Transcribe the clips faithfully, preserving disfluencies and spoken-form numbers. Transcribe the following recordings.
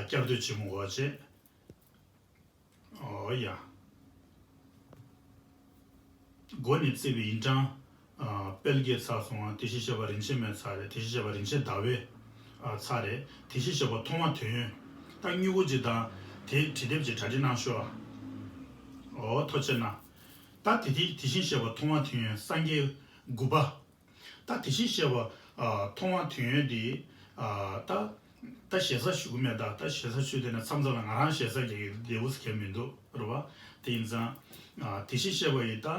བསྐྱར་ཟློས་བྱེད་མི་དགོས་པ་བྱས། ཨོ་ཡ། མགོ་ནས་བརྩིས་པའི་ཡིན་གྲངས། ཨ། དཔལ་དགེ་ཚར་སོང་བ། དེ་བཞིན་གཤེགས་པ་རིན་ཆེན་མའི་ཚར་རེད། དེ་བཞིན་གཤེགས་པ་རིན་ཆེན་ཟླ་བའི། ཨ། ཚར་རེད། དེ་བཞིན་གཤེགས་པ་མཐོང་བ་དོན་ཡོད། ད་སྨྱུ་གུ་ཅིག་དང་དེ་བྲིས་དེབ་ཅིག་གྲ་སྒྲིག་གནང་ཤོག་ཨ། ཨོ་ཐུགས་རྗེ་གནང་། ད་དེ་དེ་དེ་བཞིན་གཤེགས་པ་མཐོང་བ་དོན་ཡོད་སངས་རྒྱས་དགུ་པ། ད་དེ་བཞིན་གཤེགས་པ། ཨ། མཐོང་བ་དོན་ཡོད་དེ། ཨ། ད་ད་ཞེ་ས་ཞུ་གི་མེད། ད་ད་ཞེ་ས་ཞུས་བསྡད་ན་མཚམས་མཚམས་ལ་ང་རང་ཞེ་ས་རྒྱག་གི་བདེ་པོ་ཟེར་མཁན་མི་འདུག་རེད་བ། དེ་ཡིན་ཙང་། ཨ། དེ་བཞིན་གཤེགས་པ་ཡི་ད།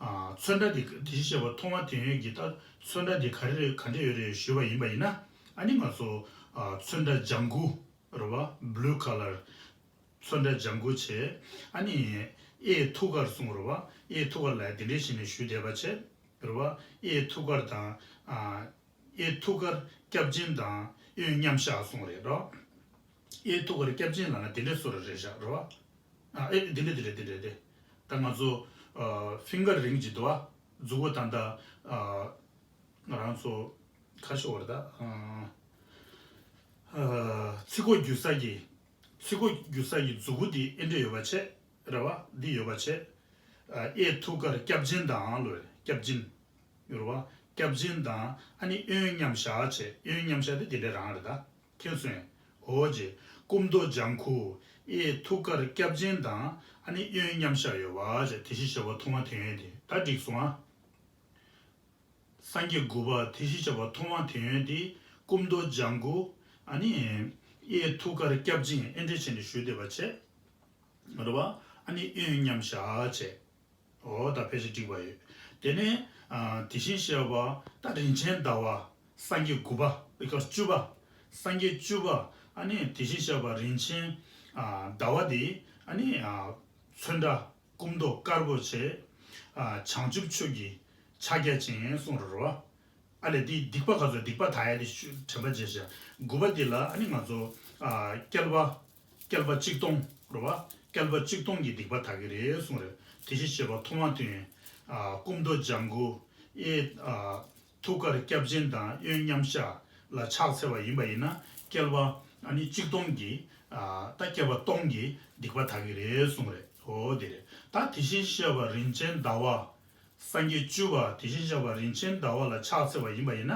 ཨ། ཚོན་ཁྲ་དེ་དེ་བཞིན་གཤེགས་པ་མཐོང་བ་དོན་ཡོད་ཀྱི་ད་ཚོན་ཁྲ་དེ་ག་རེ་རེད། ག་འདྲ་ཡོད་རེད་ཞུས་པ་ཡིན་པ་ཡིན་ན། ཨ་ནི་ང་ཚོ། ཨ། ཚོན་ཁྲ་ལྗང་གུ་རེད་བ། blue color། ཚོན་ཁྲ་ལྗང་གུ་བྱས། ཨ་ནི་གཡས་ཐུགས་ཀར་གསུངས་རེད་བ། གཡས་ཐུགས་ཀར་ལ་དེ་འདྲས་བྱས་ནས་ཞུས་བསྡད་པ་བྱས། རེད་བ། གཡས་ཐུགས་ཀར་དང་། ཨ། གཡས་ཐུགས་ཀར་སྐྱབས་སྦྱིན་དང་གཡོན་མཉམ་བཞག་གསུངས་རེད་རོ། གཡས་ཐུགས་ཀར་སྐྱབས་སྦྱིན་ལབ་ན་དེ་འདྲས་བཟོ་འདྲ་རེད་ཤག་རེད་བ། ཨ། ཨེ་དེ་འདྲས་དེ་འདྲས་དེ་འདྲས་དེ། ད་ང་ཚོ། ཨ། ཕིང་གར་རིང་ཅིག་འདུག་བ། མཛུབ་གུ་ད་ལྟ། ཨ། ང་རང་ཚོ་ག་རེ་ཞུ་དགོས་རེད་ད། ཨ། ཚིགས་ཁོག་རྒྱུ་ས་ཀྱི། ཚིགས་ཁོག་རྒྱུ་ས་ཀྱི་མཛུབ་གུ་འདི་ཨེ་འདྲས་ཡོད་པ་བྱས། རེད་བ། འདི་ཡོད་པ་བྱས། ཨ། གཡས་ཐུགས་ཀར་སྐྱབས་སྦྱིན་དང་ལོས་སྐྱབས་སྦྱིན། ཡོད་རེད་བ། སྐྱབས་སྦྱིན་དང་ཨ་ནི་གཡོན་མཉམ་བཞག་བྱས། གཡོན་མཉམ་བཞག་དེ་འདི་འདྲས་རང་རེད་ད། མཁྱེན་སོང་། འོ་ཅེ། སྐུ་མདོག་ལྗང་ཁུ། གཡས་ཐུགས་ཀར་སྐྱབས་སྦྱིན་དང་ཨ་ནི་གཡོན་མཉམ་བཞག་ཡོད་པ་བྱས། དེ་བཞིན་གཤེགས་པ་མཐོང་བ་དོན་ཡོད་དེ། ད་འགྲིག་སོང་ཨ། སངས་རྒྱས་དགུ་པ་དེ་བཞིན་གཤེགས་པ་མཐོང་བ་དོན་ཡོད་དེ། སྐུ་མདོག་ལྗང་གུ། ཨ་ནི་གཡས་ཐུགས་ཀར་སྐྱབས་སྦྱིན་ཨེ་འདྲས་བྱས་ནས་ཞུས་བསྡད་པ་བྱས། རེད་བ། ཨ་ནི་གཡོན་མཉམ་བཞག་བྱས། འོ་ད་ཕལ་ཆེར་འགྲིག་པ་ཡོད། དེ་ནས། ཨ། དེ་བཞིན་གཤེགས་པ་ད་རིན་ཆེན་ཟླ་བ། སངས་རྒྱས་དགུ་པ། ཨེ་ཀ་བཅུ་པ། སངས་རྒྱས་བཅུ་པ། ཨ་ནི་དེ་བཞིན་གཤེགས་པ་རིན་ཆེན། ཨ། ཟླ་བ་དེ། ཨ་ནི། ཨ། ཚོན་ཁྲ། སྐུ་མདོག་དཀར་པོ་བྱས། ཨ། བྱང་ཆུབ་མཆོག་གི་ཕྱག་རྒྱ་ཅན་གསུངས་རེད་བ། ཨ་ལས་འདི་སྡིག་པ་ག་ཚོད་སྡིག་པ་དག་ཡ་དེ་ཞུ་དྲན་པ་བརྗེད་བཞག་དགུ་པ་འདི་ལ་ཨ་ནི་ང་ཚོ། ཨ། བསྐལ་པ། བསྐལ་པ་གཅིག་སྟོང་རེད་བ། བསྐལ་པ་གཅིག་སྟོང་གི་སྡིག་པ་དག་གི་རེད་གསུངས་རེད། དེ་བཞིན་གཤེགས་པ་མཐོང་བ་དོན། ཨ། སྐུ་མདོག་ལྗང་གུ། གཡས། ཨ། ཐུགས་ཀར་སྐྱབས་སྦྱིན་དང་གཡོན་མཉམ་བཞག་ལ་ཕྱག་འཚལ་བ་ཡིན་པ་ཡིན་ན། བསྐལ་པ་ཨ་ནི་གཅིག་སྟོང་གི། ཨ། ད་བསྐལ་པ་སྟོང་གི་སྡིག་པ་དག་གི་རེད་གསུངས་རེད། འོ་དེ་རེད། ད་དེ་བཞིན་གཤེགས་པ་རིན་ཆེན་ཟླ་བ། སངས་རྒྱས་བཅུ་པ་དེ་བཞིན་གཤེགས་པ་རིན་ཆེན་ཟླ་བ་ལ་ཕྱག་འཚལ་བ་ཡིན་པ་ཡིན་ན།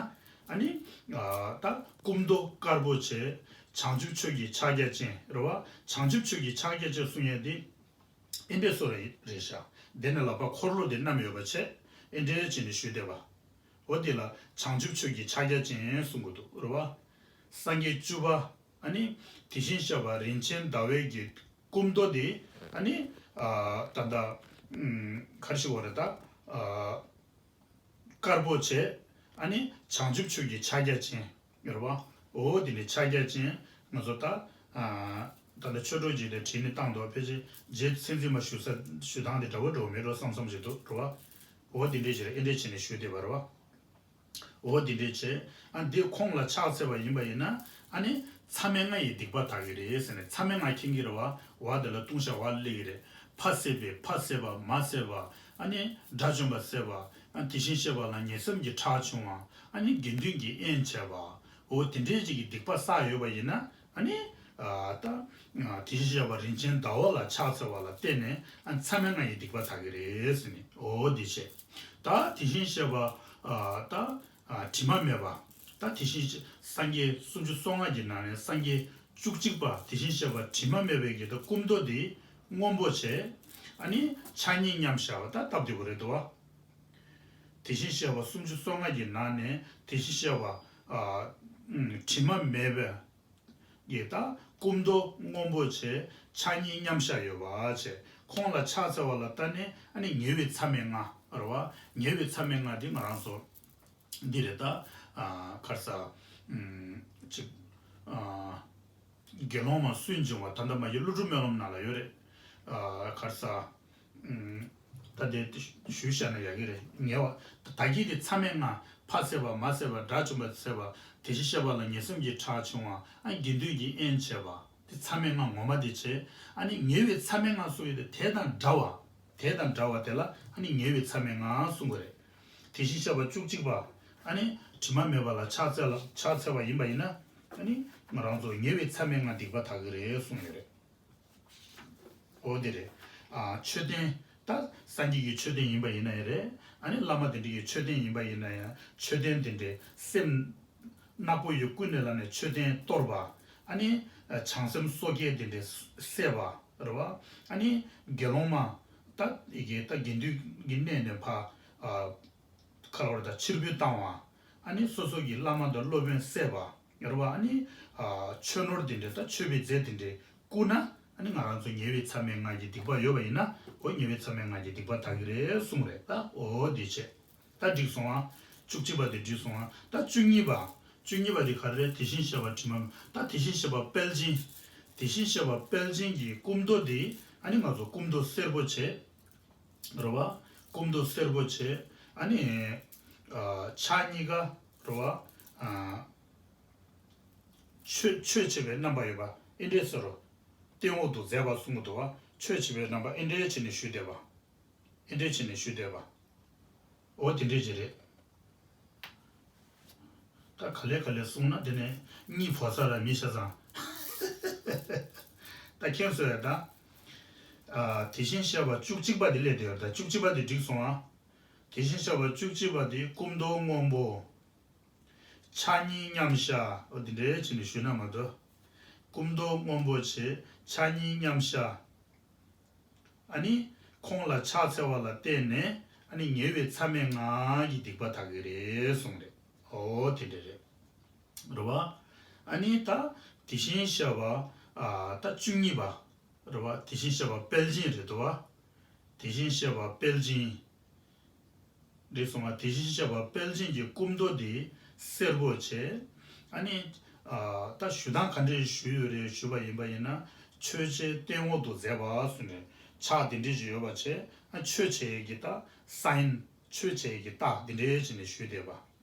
ཨ་ནི། ཨ། ད་སྐུ་མདོག་དཀར་པོ་བྱས། བྱང་ཆུབ་མཆོག་གི་ཕྱག་རྒྱ་ཅན་རེད་བ། བྱང་ཆུབ་མཆོག་གི་ཕྱག་རྒྱ་ཅན་གསུང་ཡས་དེ། ཨེ་འདྲས་བཟོ་འདྲ་རེད་ཤག་དེ་ནས་ལག་པ་འཁོར་ལོ་དེ་བསྣམས་ཡོད་པ་བྱས། ཨེ་འདྲས་བྱས་ནས་ཞུས་བསྡད་པ། འོ་དེ་ལ་བྱང་ཆུབ་མཆོག་གི་ཕྱག་རྒྱ་ཅན་གསུང་གི་འདུག་རེད་བ། སངས་རྒྱས་བཅུ་པ། ཨ་ནི་དེ་བཞིན་གཤེགས་པ་རིན་ཆེན་ཟླ་བའི་གི་སྐུ་མདོག་དེ། ཨ་ནི། ཨ། ད་ལྟ། ཨུམ། ག་རེ་ཞིག་འོ་རེད་ད། ཨ། དཀར་པོ་བྱས། ཨ་ནི་བྱང་ཆུབ་མཆོག་གི་ཕྱག་རྒྱ་ཅན། རེད་བ། འོ་དེ་ནི་ཕྱག་རྒྱ་ཅན། ང་ཚོ་ད། ཨ། ད་ལྟ་ཆོས་གྲོགས་ཅིག་ལ་བྲིས་ནས་བཏང་འདུག་ཕལ་ཆེར་རྗེ་མཚན་འཛིན་མ་ཞུ་ས་ཞུ་སྟངས་དེ་འདྲ་བོ་འགྲོ་མེད་འགྲོ་བསམ་བསམ་ཞིག་འདུག་རེད་བ། འོ་དེ་འདྲས་ཞིག་ལ་ཨེ་འདྲས་བྱས་ནས་ཞུས་བསྡད་པ་རེད་བ། འོ་དེ་འདྲས་བྱས། ཨ། འདི་ཁོང་ལ་ཕྱག་འཚལ་བ་ཡིན་པ་ཡིན་ན། ཨ་ནི་མཚམས་མེད་ལྔ་ཡི་སྡིག་པ་དག་གི་རེད་ཟེར་ནས། མཚམས་མེད་ལྔ་མཁྱེན་གྱི་རེད་བ། བ་དེ་ལ་ལྟུང་བཤགས་བ་སླེབས་ཀྱི་རེད། ཕ་བསད་པའི་ཕ་བསད་པ། མ་བསད་པ། ཨ་ནི་དགྲ་བཅོམ་པ་བསད་པ། ཨ། དེ་བཞིན་གཤེགས་པ་ལ་ངེས་བསམ་གྱི་ཁྲག་ཕྱུང་བ། ཨ་ནི་དགེ་འདུན་གྱི་དབྱེན་བྱས་པ། འོ་དེ་འདྲས་ཅིག་གི་སྡིག་པ་བསགས་ཡོད་པ་ཡིན་ན། ཨ་ནི། ཨ། ད། ཨ། དེ་བཞིན་གཤེགས་པ་རིན་ཆེན་ཟླ་བ་ལ་ཕྱག་འཚལ་བ་ལ་བརྟེན་ནས། ཨ། མཚམས་མེད་ལྔ་ཡི་སྡིག་པ་དག་གི་རེད་ཟེར་ནས། འོ་འདི་བྱས། ད་དེ་བཞིན་གཤེགས་པ། ཨ། ད། ཨ། དྲི་མ་མེད་པ། ད་དེ་བཞིན་གཤེགས་སངས་རྒྱས་སུམ་ཅུ་སོ་ལྔ་གི་ནང་ནས་སངས་རྒྱས་བཅུ་གཅིག་པ་དེ་བཞིན་གཤེགས་པ་དྲི་མ་མེད་པའི་གི་ད་སྐུ་མདོག་དེ་སྔོན་པོ་བྱས། ཨ་ནི་ཕྱག་གཉིས་མཉམ་བཞག་པ། ད་སྟབས་བདེ་པོ་རེད་འདུག་བ། དེ་བཞིན་གཤེགས་པ་སུམ་ཅུ་སོ་ལྔ་གི་ནང་ནས་དེ་བཞིན་གཤེགས་པ། ཨ། ཨུམ། དྲི་མ་མེད་པའི་གི་ད་སྐུ་མདོག་སྔོན་པོ་བྱས། ཕྱག་གཉིས་མཉམ་བཞག་ཡོད་པ་བྱས། ཁོང་ལ་ཕྱག་འཚལ་བ་ལ་བརྟེན་ནས། ཨ་ནི་ཉེ་བའི་མཚམས་མེད་ལྔ་རེད་བ། ཉེ་བའི་མཚམས་མེད་ལྔ་འདི་ང་རང་ཚོ་འདི་རེད་ད། ཨ། ག་རེ་ཟ། ཨུམ། ཅིག་ཨ། དགེ་སློང་མ་སུན་འབྱིན་པ། ད་ལྟ་མ་གི་ཀླུ་སྒྲུབ་སྨོན་ལམ་ནང་ལ་ཡོད་རེད། ཨ། ག་རེ་ཟ། ཨུམ། ད་དེ་ཞུས་བཞག་ན་ཡག་གི་རེད། ཉེ་བ། ད་གི་དེ་མཚམས་མེད་ལྔ། ཕ་བསད་པ། མ་བསད་པ། དགྲ་བཅོམ་པ་བསད་པ། དེ་བཞིན་གཤེགས་པ་ལ་ངེས་བསམ་གྱི་ཁྲག་ཕྱུང་བ། ཨ། དགེ་འདུན་གྱི་དབྱེན་བྱས་པ། དེ་མཚམས་མེད་ལྔ་ངོ་མ་དེ་བྱས། ཨ་ནི་ཉེ་བའི་མཚམས་མེད་ལྔ་གསུངས་ཡོད་དེ། དེ་དང་འདྲ་བ། དེ་དང་འདྲ་བ་དེ་ལ་ཨ་ནི་ཉེ་བའི་མཚམས་མེད་ལྔ་གསུང་གི་རེད། དེ་བཞིན་གཤེགས་པ་བཅུ་གཅིག་པ། ཨ་ནི་དྲི་མ་མེད་པ་ལ་ཕྱག་འཚལ་ལ། ཕྱག་འཚལ་བ་ཡིན་པ་ཡིན་ན། ཨ་ནི་ ང་རང་ཚོ་ཉེ་བའི་མཚམས་མེད་ལྔ་སྡིག་པ་དག་གི་རེད་གསུངས་ཡོད་རེད། འོ་དེ་རེད། ཨ་མཆོད་རྟེན། ད་སངས་རྒྱས་ཀྱི་མཆོད་རྟེན་ཡིན་པ་ཡིན་ན་ཡང་རེད། ཨ་ནི་བླ་མ་དེ་འདྲ་གི་མཆོད་རྟེན་ཡིན་པ་ཡིན་ན་ཡང་མཆོད་རྟེན་དེ་འདྲའི་སེམས་ནག་པོ་ཡོད་ཀུན་ནས་བསླངས་ནས་མཆོད་རྟེན་གཏོར་བ། ཨ་ནི་བྱང་སེམས་གསོ་སྐྱེལ་དེ་འདྲའི་བསད་པ་རེད་བ། ཨ་ནི་དགེ་སློང་མ། ད་ཡི་གེ་ད་དགེ་འདུན་གྱི་གནས་ནས་ཕ། ཨ། ཁ་ལོ་བ་དང་ཕྱིར་འབུད་བཏང་བ། ཨ་ནི་སོ་སོ་གི་བླ་མ་དང་སློབ་དཔོན་བསད་པ། ཡོད་རེད་བ། ཨ་ནི་ཨ་ཆོས་ནོར་དེ་འདྲའི་ད་མཆོད་པའི་རྫས་དེ་འདྲའི་བརྐུས་ན། ཨ་ནི་ང་རང་ཚོ་ཉེ་བའི་མཚམས་མེད་ལྔ་གི་སྡིག་པ་ཡོད་པ་ཡིན་ན། འོ་ཉེ་བའི་མཚམས་མེད་ལྔ་གི་སྡིག་པ་དག་གི་རེད་གསུངས་རེད། ད་འོ་དེ་བྱས། ད་འགྲིག་སོང་ཨ། བཅུ་གཅིག་པ་དེ་འགྲིག་སོང་ཨ། ད་བཅུ་གཉིས་པ། བཅུ་གཉིས་པ་དེ་ག་རེ་རེད། དེ་བཞིན་གཤེགས་པ་དྲི་མ། ད་དེ་བཞིན་གཤེགས་པ་དཔལ་ཆེན། དེ་བཞིན་གཤེགས་པ་དཔལ་ཆེན་གྱི་སྐུ་མདོག་དེ། ཨ་ནི་ང་ཚོ་སྐུ་མདོག་སེར་པོ་བྱས། རེད་བ། སྐུ་མདོག་སེར་པོ་བྱས། ཨ་ནི། ཨ་ཕྱག་གཉིས་ཀ། རེད་བ། ཨ་ཆོས་ཆོས་བྱེད་པའི་རྣམ་པ་ཡོད་པ་ཨེ་འདྲས་ཟེར་རོ། སྟེང་འོག་ཏུ་མཛད་པ་གསུང་གི་འདུག་བ། ཆོས་བྱེད་པའི་རྣམ་པ་ཨེ་འདྲས་བྱས་ནས་ཞུས་བསྡད་པ། ཨེ་འདྲས་བྱས་ནས་ཞུས་བསྡད་པ། འོ་དེ་འདྲས་ཅིག་རེད། ད་ག་ལེ་ག་ལེ་གསུངས་ན་དེ་ནས་གཉིད་བོར་ས་ར་མི་ཤ་ཚང་། ད་ཁྱེད་ཚོས་ད། ཨ་དེ་བཞིན་གཤེགས་པ་བཅུ་གཅིག་པ་དེ་སླེབས་བསྡད་ཡོད་རེད། ད་བཅུ་གཅིག་པ་དེ་འགྲིག་སོང་ཨ། དེ་བཞིན་གཤེགས་པ་བཅུ་གཅིག་པ་དེ་སྐུ་མདོག་སྔོན་པོ། ཕྱག་གཉིས་མཉམ་བཞག་འོ་དེ་འདྲའི་བྱས་ནས་ཞུས་ན་མ་གཏོགས། སྐུ་མདོག་སྔོན་པོ་བྱས། ཕྱག་གཉིས་མཉམ་བཞག་ཨ་ནི་ཁོང་ལ་ཕྱག་འཚལ་བ་ལ་བརྟེན་ནས། ཨ་ནི་ཉེ་བའི་མཚམས་མེད་ལྔ་གི་སྡིག་པ་དག་གི་རེད་གསུངས་རེད། འོ་དེ་འདྲ་རེད། རེད་བ། ཨ་ནི་ད་དེ་བཞིན་གཤེགས་པ། ཨ་ད་བཅུ་གཉིས་པ། རེད་བ། དེ་བཞིན་གཤེགས་པ་དཔལ་ཆེན་རེད་འདུག་བ། དེ་བཞིན་གཤེགས་པ་དཔལ་ཆེན། འགྲིག་སོང་ང་། དེ་བཞིན་གཤེགས་པ་དཔལ་ཆེན་གྱི་སྐུ་མདོག་དེ་སེར་པོ་བྱས། ཨ་ནི། ཨ་ད་ཞུ་སྟངས་ག་འདྲས་ཞུས་ཡོད་རེད་ཞུས་པ་ཡིན་པ་ཡིན་ན། མཆོད་ཆས་སྟེང་འོག་ཏུ་མཛད་པ་གསུངས་ནས་ཕྱག་དེ་འདྲས་ཅིག་ཡོད་པ་བྱས། ཨ་མཆོད་བྱེད་ཀྱི་ད་སའིན། མཆོད་བྱེད་ཀྱི་རྟགས་དེ་འདྲས་བྱས་ནས་ཞུས་བསྡད་པ།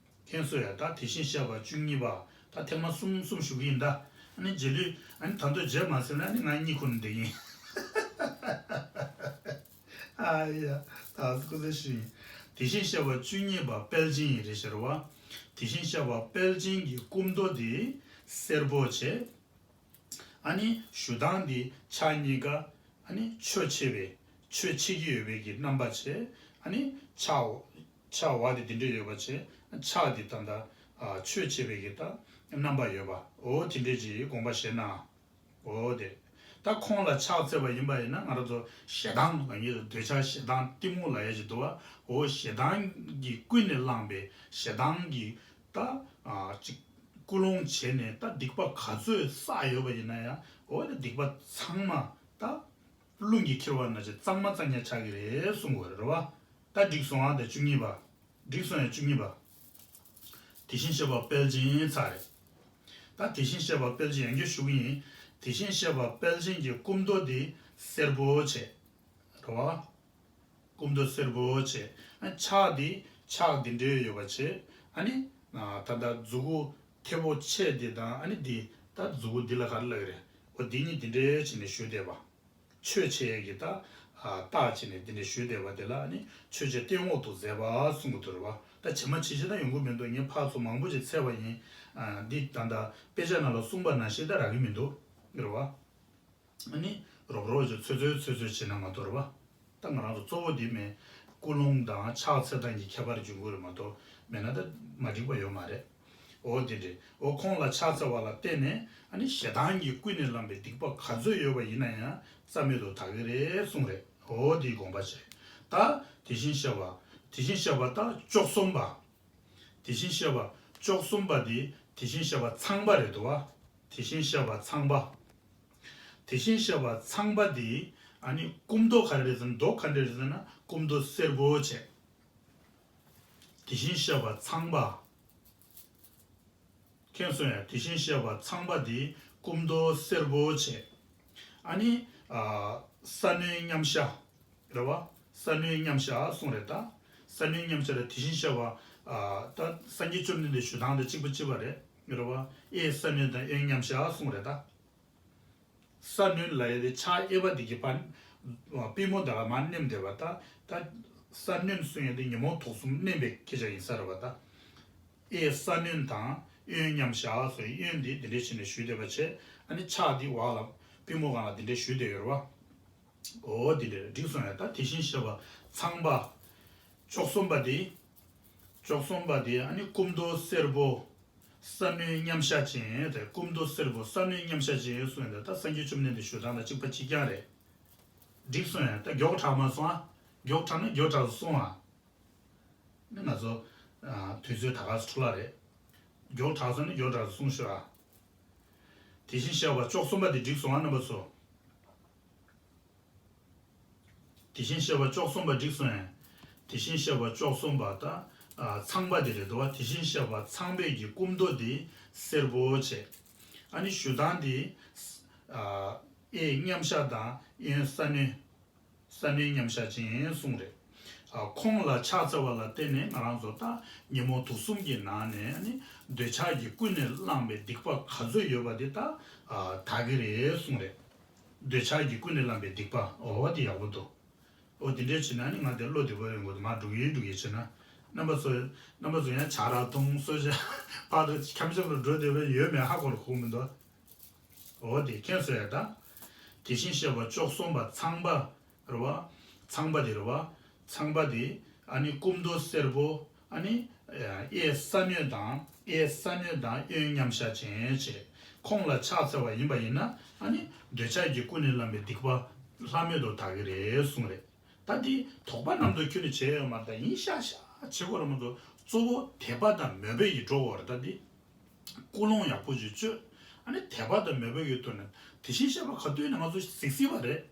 མཁྱེན་སོང་ཡ། ད་དེ་བཞིན་གཤེགས་པ་བཅུ་གཉིས་པ། ད་ཐེངས་མ་གསུམ་གསུམ་ཞུ་གི་ཡིན་ད། ཨ་ནི་རྗེས་ལུས་ཨ་ནི་ད་དུང་བརྗེད་མ་སོང་ན་ཨ་ནི་ང་གཉིད་ཁུག་ནས་བསྡད་ཀྱི་ཡིན། ཨ་ཡ། ད་སྐུ་ཚེ་ཞུ་ཡིན། དེ་བཞིན་གཤེགས་པ་བཅུ་གཉིས་པ་དཔལ་ཆེན་ཡིན་རེད་ཟེར་བ། དེ་བཞིན་གཤེགས་པ་དཔལ་ཆེན་གྱི་སྐུ་མདོག་དེ་སེར་པོ་བྱས། ཨ་ནི་ཞུ་སྟངས་འདི་ཕྱག་གཉིས་ཀ་ཨ་ནི་མཆོད་བྱེད་པའི་མཆོད་བྱེད་ཀྱི་ཡོད་པའི་གི་རྣམ་པ་བྱས། ཨ་ནི་ཕྱག་ཕྱག་འོག་དེ་དེ་འདྲ་ཡོད་པ་བྱས། ཕྱག་འདི་ད་ལྟ་ཨ་མཆོད་བྱེད་པའི་གི་ད་རྣམ་པ་ཡོད་པ། འོ་དེ་འདྲས་ཀྱི་དགོངས་པ་བཞེས་ན། འོ་དེ། ད་ཁོང་ལ་ཕྱག་འཚལ་བ་ཡིན་པ་ཡིན་ན་ང་རང་ཚོ་ཞེ་སྡང་ལ་ངེས་འདོད་ཆགས་ཞེ་སྡང་གཏི་མུག་ལབ་ཡ་ཞིག་འདུག་བ། འོ་ཞེ་སྡང་གིས་ཀུན་ནས་བསླངས་པའི་ཞེ་སྡང་གི་ད་ཨ་ཅིག་ཀུན་སློང་བྱས་ནས་ད་སྡིག་པ་ག་ཚོད་བསགས་ཡོད་པ་ཡིན་ན་ཡང་། འོ་ད་སྡིག་པ་ཚང་མ་ད་རླུང་གིས་ཁྱེར་བ་ནང་བཞིན་གཙང་མ་གཙང་རྐྱང་ཆགས་ཀྱི་རེད་གསུང་གི་ཡོད་རེད་བ། ད་འགྲིག་སོང་ཨ། ད་བཅུ་གཉིས་པ། འགྲིག་སོང་ཡ་བཅུ་གཉིས་པ། དེ་བཞིན་གཤེགས་པ་དཔལ་ཆེན་ཚར་རེད། ད་དེ་བཞིན་གཤེགས་པ་དཔལ་ཆེན་ཡང་བསྐྱར་ཞུ་གི་ཡིན། དེ་བཞིན་གཤེགས་པ་དཔལ་ཆེན་གྱི་སྐུ་མདོག་དེ་སེར་པོ་བྱས། རེད་བ། སྐུ་མདོག་སེར་པོ་བྱས། ཨ་ཕྱག་འདི་ཕྱག་འདི་འདྲའི་ཡོད་པ་བྱས། ཨ་ནི་ཨ་ད་ལྟ་མཛུ་གུ་མཐེ་བོ་ཆེ་འདི་དང་། ཨ་ནི་འདི་ད་མཛུ་གུ་འདི་ལ་ག་རེ་ལབ་ཀྱི་རེད། འོ་འདི་གཉིས་འདི་འདྲའི་བྱས་ནས་ཞུས་བསྡད་པ། མཆོད་བྱེད་ཀྱི་ད་ཨ་རྟགས་བྱས་ནས་འདི་འདྲའི་ཞུས་བསྡད་པ་དེ་ལ་ཨ་ནི་མཆོད་བྱེད་སྟེང་འོག་ཏུ་མཛད་པ་གསུང་གི་འདུག་རེད་བ། ད་ཇི་མ་ཇི་བཞིན་ད་ཡོང་གི་མི་འདུག་ངས་ཕར་ཚུར་མང་པོ་ཞིག་འཚོལ་བ་ཡིན། ཨ་འདི་ད་ལྟ་དཔེ་ཆ་ནང་ལ་གསུངས་པ་ནང་བཞིན་ད་རག་གི་མི་འདུག་རེད་བ། ཨ་ནི་རོབ་རོབ་ཅིག་ཚོད་ཚོད་ཚོད་ཚོད་བྱེད་ན་མ་གཏོགས་རེད་བ། ད་ང་རང་ཚོ་གཙོ་བོ་འདི་མེད། ཀུན་སློང་དང་ཕྱག་འཚལ་སྟངས་ཀྱི་ཁྱད་པར་འབྱུང་གི་རེད་མ་གཏོགས། མེད་ན་ད་མ་འགྲིག་པ་ཡོད་མ་རེད། འོ་དེ་འདྲས། འོ་ཁོང་ལ་ཕྱག་འཚལ་བ་ལ་བརྟེན་ནས་ཨ་ནི་ཞེ་སྡང་གིས་ཀུན་ནས་བསླངས་པའི་སྡིག་པ་ག་ཚོད་ཡོད་པ་ཡིན་ན་ཡང་རྩ་མེད་དུ་དག་གི་རེད་གསུངས་རེད། འོ་དེའི་དགོངས་པ་བྱས། ད་དེ་བཞིན་གཤེགས་པ། དེ་བཞིན་གཤེགས་པ་ད་བཅུ་གསུམ་པ། དེ་བཞིན་གཤེགས་པ་བཅུ་གསུམ་པ་དེ་དེ་བཞིན་གཤེགས་པ་ཚངས་པ་རེད་འདུག་བ། དེ་བཞིན་གཤེགས་པ་ཚངས་པ། དེ་བཞིན་གཤེགས་པ་ཚངས་པ་དེ་ཨ་ནི་སྐུ་མདོག་ག་རེ་རེད་ཟེར་ན། མདོག་ག་འདྲ་རེད་ཟེར་ན་སྐུ་མདོག་སེར་པོ་བྱས། དེ་བཞིན་གཤེགས་པ་ཚངས་པ། མཁྱེན་སོང་ཡ། དེ་བཞིན་གཤེགས་པ་ཚངས་པ་དེ་སྐུ་མདོག་སེར་པོ་བྱས། ཨ་ནི་ཨ་ས་གནོན་མཉམ་བཞག་རེད་བ། ས་གནོན་མཉམ་བཞག་གསུངས་རེད་ད། ས་གནོན་མཉམ་བཞག་ལ་དེ་བཞིན་གཤེགས་པ་ཨ་ད་སངས་རྒྱས་བཅོམ་ལྡན་འདས་ཞུ་སྟངས་དེ་གཅིག་པ་གཅིག་པ་རེད། རེད་བ། གཡས་ས་གནོན་དང་གཡོན་མཉམ་བཞག་གསུངས་རེད་ད། ས་གནོན་ལབ་ཡ་དེ་ཕྱག་གཡས་པ་དེ་གི་པ། པུས་མོ་དེ་ལ་མར་མནན་བསྡད་པ་ད། ད་ས་གནོན་གསུང་ཡ་དེ་ཉོན་མོངས་དུག་གསུམ་མནན་པའི་སྐད་ཆ་ཡིན་ས་རེད་པ་ད། གཡས་ས་གནོན་དང་ གཡོན་མཉམ་བཞག་སོགས་གཡོན་འདི་འདི་འདྲས་བྱས་ནས་ཞུས་བསྡད་པ་བྱས། ཨ་ནི་ཕྱག་འདི་འོག་ལ་པུས་མོ་སྒང་ལ་འདི་འདྲས་ཞུས་བསྡད་ཡོད་རེད་བ། འོ་འདི་འདྲས་འགྲིག་སོང་ཡ། ད་དེ་བཞིན་གཤེགས་པ་ཚངས་པ། བཅུ་གསུམ་པ་འདི། བཅུ་གསུམ་པ་འདི་ཨ་ནི་སྐུ་མདོག་སེར་པོ། ས་གནོན་མཉམ་བཞག་ཅན་དེ། སྐུ་མདོག་སེར་པོ་ས་གནོན་མཉམ་བཞག་ཅན་གསུངས་ཡོད། ད་སངས་རྒྱས་བཅོམ་ལྡན་འདས་ཞུ་སྟངས་དང་གཅིག་པ་གཅིག་རྐྱང་རེད། འགྲིག་སོང་ཡ། ད་མགྱོགས་དྲགས་མ་སོང་ཨ། མགྱོགས་དྲགས་ན་མགྱོགས་དྲགས་སུ་སོང་ཨ། ནི་ང་ཚོ་ཨ་དུས་ཚོད་ད་ག་སེ་འཕྲོ་བརླག་རེད། མགྱོགས་དྲགས་སོང་ནི་མགྱོགས་དྲགས་སུ་སོང་ཤོག་ཨ། དེ་བཞིན་གཤེགས་པ་བཅུ་གསུམ་པ་དེ་འགྲིག་སོང་ཨ་རྣམ་པ་ཚོ། དེ་བཞིན་གཤེགས་པ་བཅུ་གསུམ་པ་འགྲིག་སོང་ཡ། དེ་བཞིན་གཤེགས་པ་བཅུ་གསུམ་པ་ད་ཨ་ཚངས་པ་དེ་རེད་འདུག་བ། དེ་བཞིན་གཤེགས་པ་ཚངས་པའི་གི་སྐུ་མདོག་དེ་སེར་པོ་བྱས། ཨ་ནི་ཞུ་སྟངས་དེ་ཨ་གཡས་མཉམ་བཞག་དང་གཡོན་ས་གནོན། ས་གནོན་མཉམ་བཞག་ཅན་གསུངས་རེད། ཨ་ཁོང་ལ་ཕྱག་འཚལ་བ་ལ་བརྟེན་ནས་ང་རང་ཚོ་ད་ཉིན་མོ་དུག་གསུམ་གྱི་ནང་ནས་ནི་འདོད་ཆགས་ཀྱིས་ཀུན་ནས་བསླངས་པའི་སྡིག་པ་ག་ཚོད་ཡོད་པ་དེ་ད་ཨ་དག་གི་རེད་གསུངས་རེད། འདོད་ཆགས་ཀྱིས་ཀུན་ནས་བསླངས་པའི་སྡིག་པ། འོ་དེ་ཡག་པོ་འདུག་འོ་དེ་འདྲས་བྱས་ན་ནི་ང་དེ་བློ་བདེ་པོ་ཡོང་གི་འདུག་མར་འགྲོ་གི་འགྲོ་གི་བྱས་ན། རྣམ་པ་ཚོ། རྣམ་པ་ཚོ་ཡང་ཇ་རག་འཐུང་གསོལ་ཇ་ཕར་དུ་འཁྱམ་འཁྱམ་རུ་འགྲོ་བསྡད་པ་ཡོད་མེད་ཧ་གོ་རུ་ཁུག་མི་འདུག་འོ་དེ་མཁྱེན་སོང་ཡ་ད། དེ་བཞིན་གཤེགས་པ་བཅུ་གསུམ་པ་ཚངས་པ་རེད་བ། ཚངས་པ་དེ་རེད་བ། ཚངས་པ་དེ་ཨ་ནི་སྐུ་མདོག་སེར་པོ། ཨ་ནི་གཡས་ས་གནོན་དང་། གཡས་ས་གནོན་དང་གཡོན་མཉམ་བཞག་ཅན་བྱས། ཁོང་ལ་ཕྱག་འཚལ་བ་ཡིན་པ་ཡིན་ན་ཨ་ནི་འདོད་ཆགས་ཀྱིས་ཀུན་ནས་བསླངས་པའི་སྡིག་པ་ལྷག་མེད་དུ་དག་གི་རེད་གསུངས་རེད། ད་འདི་དོགས་པ་རྣམ་རྟོག་ཁྱོན་ནས་བྱས་ཡོད་མ་རེད། ད་ཡིན་ཤག་ཤག་བྱེད་དགོས་རེད་མ་གཏོགས་གཙོ་བོ་དད་པ་དང་མོས་པ་ཡིས་འགྲོ་དགོས་རེད། ད་འདི་ཀུན་སློང་ཡག་པོ་ཞིག་བཅོས། ཨ་ནི་དད་པ་དང་མོས་པ་ཡོད་དོ་ན་དེ་བཞིན་གཤེགས་པ་ག་དུས་ནས་ང་ཚོ་གཟིགས་སྲིད་པ་རེད།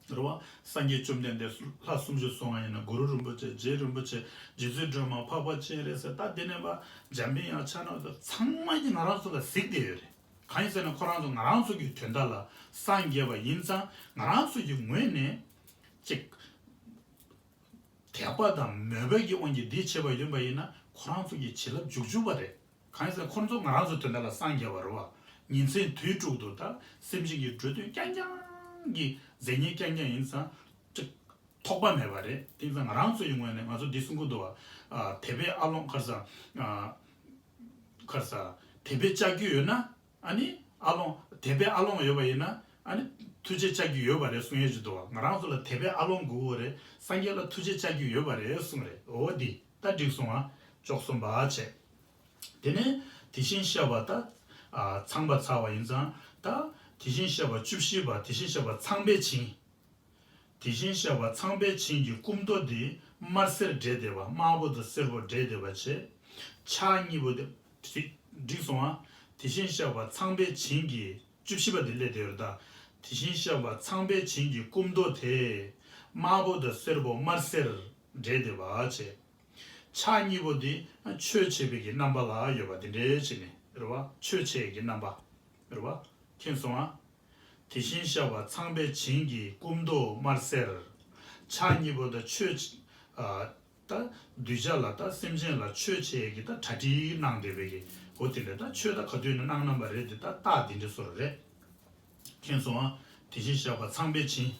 རེད་བ། སངས་རྒྱས་བཅོམ་ལྡན་འདས་ལྷ་སུམ་ཅུ་སོ་ལྔ་ཡིན་ན་གུ་རུ་རིན་པོ་ཆེ། རྗེ་རིན་པོ་ཆེ། རྗེ་བཙུན་སྒྲོལ་མ། འཕགས་པ་སྤྱན་རས་གཟིགས། ད་དེ་ནས་ཕར་འཇམ་པའི་དབྱངས་ཕྱག་ན་རྡོ་ཚང་མ་གྱིས་ང་རང་ཚོ་ལ་གཟིགས་བསྡད་ཡོད་རེད། གང་ཡིན་ཟེར་ན་ཁོ་རང་ཚོ་ང་རང་ཚོ་གི་དོན་དག་ལ་སངས་རྒྱས་པ་ཡིན་ཙང་ང་རང་ཚོ་གི་ངོས་ནས་ཅིག་དད་པ་དང་མོས་པ་གི་དབང་གིས་འདི་བྱས་པ་ཡིན་པ་ཡིན་ན་ཁོ་རང་ཚོ་གི་བྱིན་རླབས་འཇུག་འཇུག་པ་རེད། གང་ཡིན་ཟེར་ན་ཁོ་རང་ཚོ་ང་རང་ཚོ་དོན་དག་ལ་སངས་རྒྱས་པ་རེད་བ། ཉིན་མཚན་དུས་དྲུག་ཏུ་ད་སེམས་ཅན་གྱི་འགྲོ་དོན་རྐྱང་རྐྱང་གི་མཛད་ཉེས་རྐྱང་རྐྱང་ཡིན་ཙང་ཅིག་ཐོགས་པ་མེད་པ་རེད། དེ་ཡིན་ཙང་ང་རང་ཚོ་ཡི་ངོས་ནས་ང་ཚོ་འདི་གསུང་གི་འདུག་བ། ཨ་དད་པའི་ཨ་ལོང་ཁར་ས། ཨ་ཁར་ས། དད་པའི་ལྕགས་ཀྱུ་ཡོད་ན། ཨ་ནི་ཨ་ལོང་། དད་པའི་ཨ་ལོང་ཡོད་པ་ཡིན་ན་ཨ་ནི་ཐུགས་རྗེ་ལྕགས་ཀྱུ་ཡོད་པ་རེད་གསུང་ཡས་ཅིག་འདུག་བ། ང་རང་ཚོ་ལ་དད་པའི་ཨ་ལོང་དགོས་ཀྱི་རེད། སངས་རྒྱས་ལ་ཐུགས་རྗེ་ལྕགས་ཀྱུ་ཡོད་པ་རེད་གསུང་རེད། འོ་འདི་ད་འགྲིག་སོང་ང་། བཅུ་གསུམ་པ་བྱས། དེ་ནས་དེ་བཞིན་གཤེགས་པ་ད་ཨ་ཚངས་པ་ཚར་བ་ཡིན་ཙང་ད་དེ་བཞིན་གཤེགས་པ་བཅུ་བཞི་པ་དེ་བཞིན་གཤེགས་པ་ཚངས་པས་བྱིན། དེ་བཞིན་གཤེགས་པ་ཚངས་པས་བྱིན་གྱི་སྐུ་མདོག་འདི་དམར་སེར་འདྲེས་བསྡད་པ། དམར་པོ་དང་སེར་པོ་འདྲེས་བསྡད་པ་བྱས། ཕྱག་གཉིས་པོ་དེ། འགྲིག་སོང་ང་། དེ་བཞིན་གཤེགས་པ་ཚངས་པས་བྱིན་གྱི་བཅུ་བཞི་པ་དེ་སླེབས་བསྡད་ཡོད་རེད་ད། དེ་བཞིན་གཤེགས་པ་ཚངས་པས་བྱིན་གྱི་སྐུ་མདོག་དེ། དམར་པོ་དང་སེར་པོ་དམར་སེར་འདྲེས་བསྡད་པ་བྱས། ཕྱག་གཉིས་པོ་དེ་ཆོས་འཆད་པའི་གི་རྣམ་པ་ལ་ཡོད་པ་དེ་འདྲའི་བྱས་ནས་རེད་བ། ཆོས་འཆད་ཀྱི་རྣམ་པ་རེད་བ། མཁྱེན་སོང་ང་། དེ་བཞིན་གཤེགས་པ་ཚངས་པས་བྱིན་གྱི་སྐུ་མདོག་དམར་སེར། ཕྱག་གཉིས་པོ་དང་ཆོས་ཨ་ད་གདུལ་བྱ་ལ་ད་སེམས་ཅན་ལ་ཆོས་འཆད་ཀྱི་ད་གྲ་སྒྲིག་གནང་བསྡད་པའི་གི་འོ་དེ་འདྲ་ད་ཆོས་ད་ག་དུས་ནས་གནང་གནང་བ་རེད་དེ་ད་རྟགས་དེ་འདྲ་བཟོ་འདྲ་རེད། མཁྱེན་སོང་ང་། དེ་བཞིན་གཤེགས་པ་ཚངས་པས་བྱིན།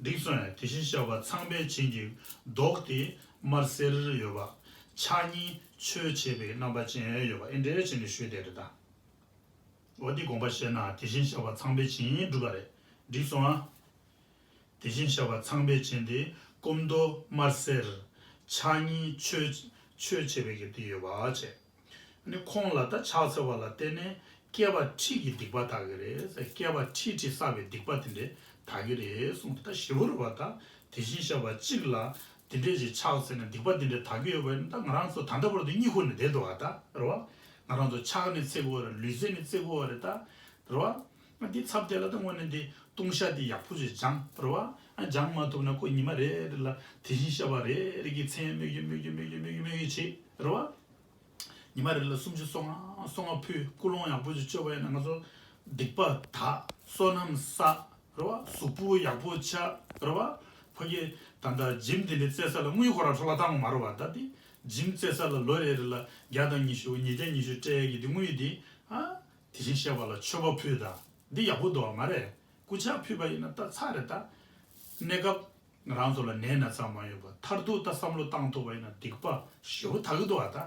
འགྲིག་སོང་ཡ། དེ་བཞིན་གཤེགས་པ་ཚངས་པས་བྱིན་གྱི་མདོག་དེ་དམར་སེར་ཡོད་པ། ཕྱག་གཉིས་ཆོས་འཆད་པའི་རྣམ་པ་ཅན་ཡོད་པ་ཨེ་འདྲས་བྱས་ནས་ཞུས་བསྡད་རེད་ད། འོ་འདི་དགོངས་པ་བཞེས་ན་དེ་བཞིན་གཤེགས་པ་ཚངས་པས་བྱིན་འགྲུབ་པ་རེད། འགྲིག་སོང་ང་། དེ་བཞིན་གཤེགས་པ་ཚངས་པས་བྱིན་ཏེ་སྐུ་མདོག་དམར་སེར། ཕྱག་གཉིས་ཆོས་ཆོས་འཆད་པའི་གི་དེ་ཡོད་པ་བྱས། ནི་ཁོང་ལ་ད་ཕྱག་འཚལ་བ་ལ་བརྟེན་ནས་བསྐལ་པ་ཁྲི་གི་སྡིག་པ་དག་གི་རེད། བསྐལ་པ་ཁྲི་ཁྲི་བསགས་པའི་སྡིག་པ་དེ་འདྲས་དག་གི་རེད་གསུངས་ཏེ་ད་ཞེ་པོ་རེད་བ། ད་དེ་བཞིན་གཤེགས་པ་གཅིག་ལ་དེ་འདྲས་ཅིག་ཕྱག་འཚལ་ནས་སྡིག་པ་དེ་འདྲས་དག་གི་ཡོད་པ་ཡིན་ན་ད་ང་རང་ཚོ་ད་ལྟ་བར་དུ་གཉིད་ཁུག་ནས་བསྡད་འདུག་བ་ད་རེད་བ། ང་རང་ཚོ་ཕྱག་ནས་འཚལ་དགོས་རེད། ལུས་རྩལ་ནས་འཚལ་དགོས་རེད་ད་རེད་བ། ང་འདི་ཚབ་དེ་ལ་ད་དངོས་གནས་འདི་ལྟུང་བཤགས་འདི་ཡག་པོ་ཞིག་སྦྱང་རེད་བ། ཨ་སྦྱང་མ་ཐུབ་ན་ཁོ་ཉི་མ་རེ་རེ་ལ་དེ་བཞིན་གཤེགས་པ་རེ་རེ་གི་མཚན་སྨོས་རྒྱུ་སྨོས་རྒྱུ་སྨོས་རྒྱུ་སྨོས་རྒྱུ་སྨོས་རྒྱུ་བྱེད་རེད་བ། ཉི་མ་རེ་ལ་སུམ་ཅུ་སོ་ལྔ་སོ་ལྔ་ཕུལ། ཀུན་སློང་ཡག་པོ་ཞིག་བཅོས་པ་ཡིན་ན་ང་ཚོ་སྡིག་པ་དག་བསོད་ནམས་བསགས་རེད་བ། གཟུགས་པོ་ཡག་པོ་ཆགས་རེད་བ། ཕ་གི་ད་ལྟ་ཇིམ་དེ་འདྲ་རྩེ་ས་ལ་དངུལ་ཁོ་རང་འཕྲོ་བརླག་བཏང་བ་མ་རེད་བ། ད་དེ་ཇིམ་རྩེ་ས་ལ་ལོ་རེ་རེ་ལ་བརྒྱ་དང་ཉི་ཤུ་ཉིས་བརྒྱ་ཉི་ཤུ་སྤྲད་ཡས་ཀྱི་དེ་དངུལ་དེ་ཨ། དེ་བཞིན་གཤེགས་པ་ལ་མཆོད་པ་ཕུལ་དང་། འདི་ཡག་པོ་འདུག་བ་མ་རེད། སྐུ་ཕྱག་ཕུལ་བ་ཡིན་ན་ད་ཚར་རེད་ད། གནས་སྐབས་ང་རང་ཚོ་ལ་ནད་ན་ཚ་མ་ཡོང་བ་མཐར་ཐུག་ད་བསམ་བློ་བཏང་ཐུབ་པ་ཡིན་ན་སྡིག་པ་ཞེ་པོ་དག་གི་འདུག་བ་ད།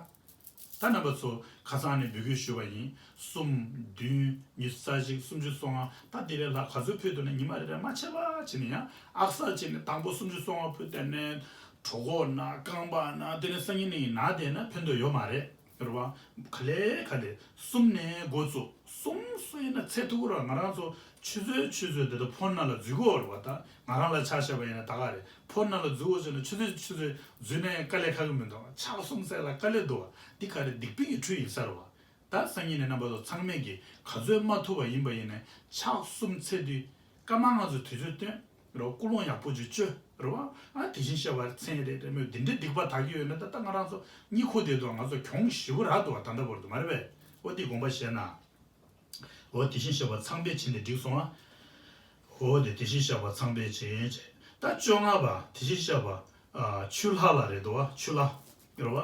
ད་རྣམ་པ་ཚོ་ཁ་སང་ནས་འབོད་སྐུལ་ཞུས་པ་ཡིན། གསུམ། བདུན། ཉི་ཤུ་རྩ་གཅིག། སུམ་ཅུ་སོ་ལྔ། ད་དེ་ལས་ལྷག་ག་ཚོད་ཕུལ་འདུག་ན། ཉི་མ་རེ་རེ་མ་ཆད་པ་བྱས་ནས་ཡང་ཨག་གསར་བྱས་ནས། དང་པོ་སུམ་ཅུ་སོ་ལྔ་ཕུལ། དེ་ནས་གྲོད་ཁོག་ན། རྐང་པ་ན། དེ་ནས་སང་ཉིན་ནས་ན། དེ་ན་ཕན་ཐོགས་ཡོད་མ་རེད། རེད་བ། ག་ལེ་ག་ལེ་གསུམ་ནས་འགོ་བཙུགས། གསུམ་སུ་ཡིན་ན་ཚད་ཐུབ་ཀྱི་རེད། ང་རང་ཚོ་ཆུ་ཚོད་ཆུ་ཚོད་དེ་ད་ཕོན་ནང་ལ་འཛུལ་གྱི་ཡོད་རེད་བ། ད་ང་རང་ལ་ཆ་བཞག་པ་ཡིན་ན་ད་ག་རེད། ཕོན་ནང་ལ་འཛུལ་འོ་བྱས་ན་ཆུ་ཚོད་ཆུ་ཚོད་འཛུལ་ནས་དཀའ་ལས་ཁག་གི་མི་འདུག། ཕྱག་གསུམ་འཚལ་ལ་དཀའ་ལས་འདུག་བ། འདི་ག་རེ་སྡིག་པའི་གི་ཁྲུས་ཡིན་ས་རེད་བ། ད་སང་ཉིན་ནས་རྣམ་པ་ཚོ་ཚང་མས་ཀྱིས་ག་ཚོད་མ་ཐུབ་པ་ཡིན་པ་ཡིན་ནས་ཕྱག་གསུམ་འཚལ་དུས་སྐར་མ་ལྔ་ཚོ་དུས་ཚོད་བཏོན་རོགས། ཀུན་སློང་ཡག་པོ་ཅིག་བཅོས་རོགས། ཨ་དེ་བཞིན་གཤེགས་པ་མཚན་རེ་རེ་མོས་འདི་འདྲའི་སྡིག་པ་དག་གི་ཡོད་ན། ད་ད་ང་རང་ཚོ་གཉིད་ཁུག་བསྡད་འདུག། ང་ཚོ་གྱོང་ཞེ་པོ་རག་འདུག་བ། ད་ལྟ་བར་དུ་མ་རེད་པས། འོ་འདི་དགོངས་པ་བཞེས་ན། འོ་དེ་བཞིན་གཤེགས་པ་ཚངས་པས་བྱིན་ཏེ་འགྲིག་སོང་ང་། འོ་དེ་དེ་བཞིན་གཤེགས་པ་ཚངས་པས་བྱིན་བྱས། ད་བཅོ་ལྔ་པ་དེ་བཞིན་གཤེགས་པ་ཨ་ཆུ་ལྷ་ལ་རེད་འདུག་བ། ཆུ་ལྷ་རེད་བ།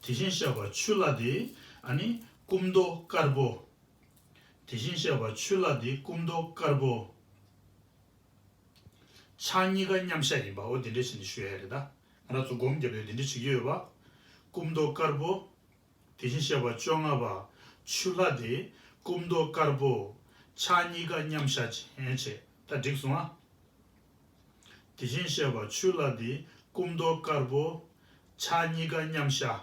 དེ་བཞིན་གཤེགས་པ་ཆུ་ལྷ་དེ་ཨ་ནི་སྐུ་མདོག་དཀར་པོ། དེ་བཞིན་གཤེགས་པ་ཆུ་ལྷ་དེ་སྐུ་མདོག་དཀར་པོ། ཕྱག་གཉིས་ཀ་མཉམ་གཞག་ཡིན་པ། འོ་དེ་འདྲ་བྱས་ནས་ཞུ་ཡ་རེད། ད་ང་རང་ཚོ་སྒོམ་བརྒྱབ་ཡོད། དེ་འདྲ་བྱེད་ཀྱི་ཡོད་པ། སྐུ་མདོག་དཀར་པོ། དེ་བཞིན་གཤེགས་པ་བཅོ་ལྔ་པ་ཆུ་ལྷ་དེ་སྐུ་མདོག་དཀར་པོ། ཕྱག་གཉིས་ཀ་མཉམ་གཞག་བྱས་བྱས། ད་འགྲིག་སོང་ང་། དེ་བཞིན་གཤེགས་པ་ཆུ་ལྷ་དེ་སྐུ་མདོག་དཀར་པོ། ཕྱག་གཉིས་ཀ་མཉམ་གཞག།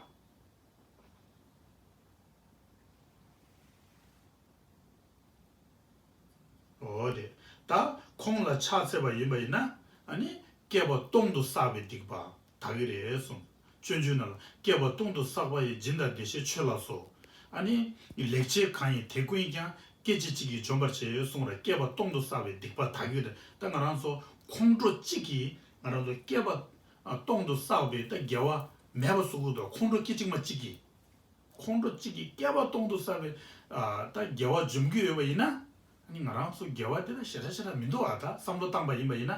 འོ་དེ། ད་ཁོང་ལ་ཕྱག་འཚལ་བ་ཡིན་པ་ཡིན་ན། ཨ་ནི་བསྐལ་པ་སྟོང་དུ་བསགས་པའི་སྡིག་པ་དག་གི་རེད་གསུངས། སྤྱོད་འཇུག་ནང་ལ། བསྐལ་པ་སྟོང་དུ་བསགས་པ་ཡི། སྦྱིན་དང་བདེ་གཤེགས་མཆོད་ལ་སོགས། ཨ་ནི་ལེགས་སྤྱད་གང་ཡིན་དེ་ཀུན་ཀྱང་། སྐད་ཅིག་གཅིག་གིས་འཇོམས་པར་བྱེད་གསུངས་རེད། བསྐལ་པ་སྟོང་དུ་བསགས་པའི་སྡིག་པ་དག་གི་རེད། ད་ང་རང་ཚོ་ཁོང་ཁྲོ་གཅིག་གིས་ང་རང་ཚོ་བསྐལ་པ་སྟོང་དུ་བསགས་པའི་ད་དགེ་བ་མེད་པ་བཟོ་གི་འདུག། ཁོང་ཁྲོ་སྐད་ཅིག་མ་གཅིག་གིས། ཁོང་ཁྲོ་གཅིག་གིས་བསྐལ་པ་སྟོང་དུ་བསགས་པའི་ཨ་ད་དགེ་བ་འཇོམས་ཀྱི་ཡོད་པ་ཡིན་ན། ཨ་ནི་ང་རང་ཚོ་དགེ་བ་དེ་ལ་ཞེ་དྲག་ཞེ་དྲག་མི་འདུག་ཨ། ད་བསམ་བློ་བཏང་པ་ཡིན་པ་ཡིན་ན།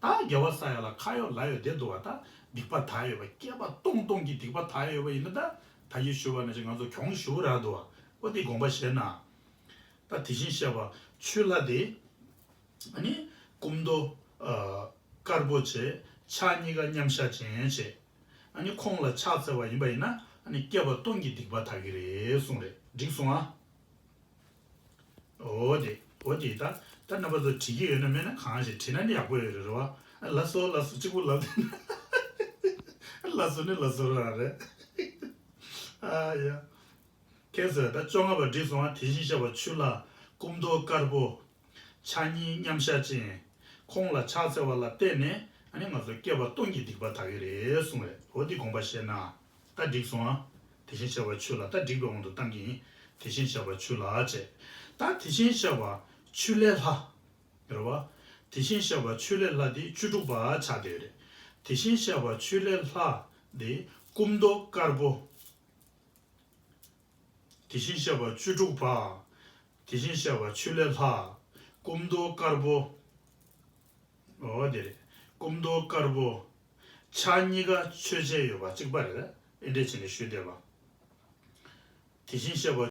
ད་དགེ་བ་བསགས་ཡ་ལ་ཁ་ཡོད་ལག་ཡོད་བསྡད་འདུག་ཨ། ད་སྡིག་པ་དག་ཡོད་པ། བསྐལ་པ་སྟོང་སྟོང་གི་སྡིག་པ་དག་ཡོད་པ་ཡིན་ན། ད་ད་གིན་ཞུས་པ་ནང་བཞིན་ང་ཚོ་གྱོང་ཞེ་པོ་རག་འདུག་ཨ། འོ་དེ་དགོངས་པ་བཞེས་ན། ད་དེ་བཞིན་གཤེགས་པ་ཆུ་ལྷ་དེ། ཨ་ནི་སྐུ་མདོག་ཨ་དཀར་པོ་བྱས། ཕྱག་གཉིས་ཀ་མཉམ་གཞག་ཅན་བྱས། ཨ་ནི་ཁོང་ལ་ཕྱག་འཚལ་བ་ཡིན་པ་ཡིན་ན། ཨ་ནི་བསྐལ་པ་སྟོང་གི་སྡིག་པ་དག་གི་རེད་གསུངས་རེད། འགྲིག་སོང་ཨ། འོ་དེ། འོ་དེ། ད་ད་རྣམ་པ་ཚོ་བྲིས་ཀྱི་ཡོད་ན་མེད་ན་གང་ཞིག་བྲིས་ན་ནི་ཡག་པོ་ཡོད་རེད། རེད་བ། ཨ་ལགས་སོ་ལགས་སོ། གཅིག་པུ་ལབ། ལགས་སོ་ནི་ལགས་སོ་རང་རེད། ཨ་ཡ། ཁྱེད་ཚོས་ད་བཅོ་ལྔ་པ་འགྲིག་སོང་ང་། དེ་བཞིན་གཤེགས་པ་ཆུ་ལྷ་སྐུ་མདོག་དཀར་པོ། ཕྱག་གཉིས་མཉམ་གཞག་ཅན། ཁོང་ལ་ཕྱག་འཚལ་བ་ལ་བརྟེན་ནས། ཨ་ནི་ང་ཚོ་བསྐལ་པ་སྟོང་གི་སྡིག་པ་དག་གི་རེད་གསུངས་རེད། འོ་འདི་དགོངས་པ་བཞེས་ན། ད་འགྲིག་སོང་ང་། དེ་བཞིན་གཤེགས་པ་ཆུ་ལྷ། ད་འགྲིག་པའི་དབང་དུ་བཏང་གི་ཡིན། དེ་བཞིན་གཤེགས་པ་ཆུ་ལྷ་བྱས། ད་དེ་བཞིན་གཤེགས་པ་ཆུ་ལྷའི་ལྷ། རེད་བ། དེ་བཞིན་གཤེགས་པ་ཆུ་ལྷའི་ལྷ་དེ་བཅུ་དྲུག་པ་ཆགས་བསྡད་ཡོད་རེད། དེ་བཞིན་གཤེགས་པ་ཆུ་ལྷའི་ལྷ་དེ་སྐུ་མདོག་དཀར་པོ། དེ་བཞིན་གཤེགས་པ་བཅུ་དྲུག་པ། དེ་བཞིན་གཤེགས་པ་ཆུ་ལྷའི་ལྷ། སྐུ་མདོག་དཀར་པོ། འོ་དེ་རེད། སྐུ་མདོག་དཀར་པོ། ཕྱག་གཉིས་ཀ་མཆོད་བྱེད་ཡོད་པ་གཅིག་པ་རེད། ཨེ་འདྲས་བྱས་ནས་ཞུས་བསྡད་པ། དེ་བཞིན་གཤེགས་པ།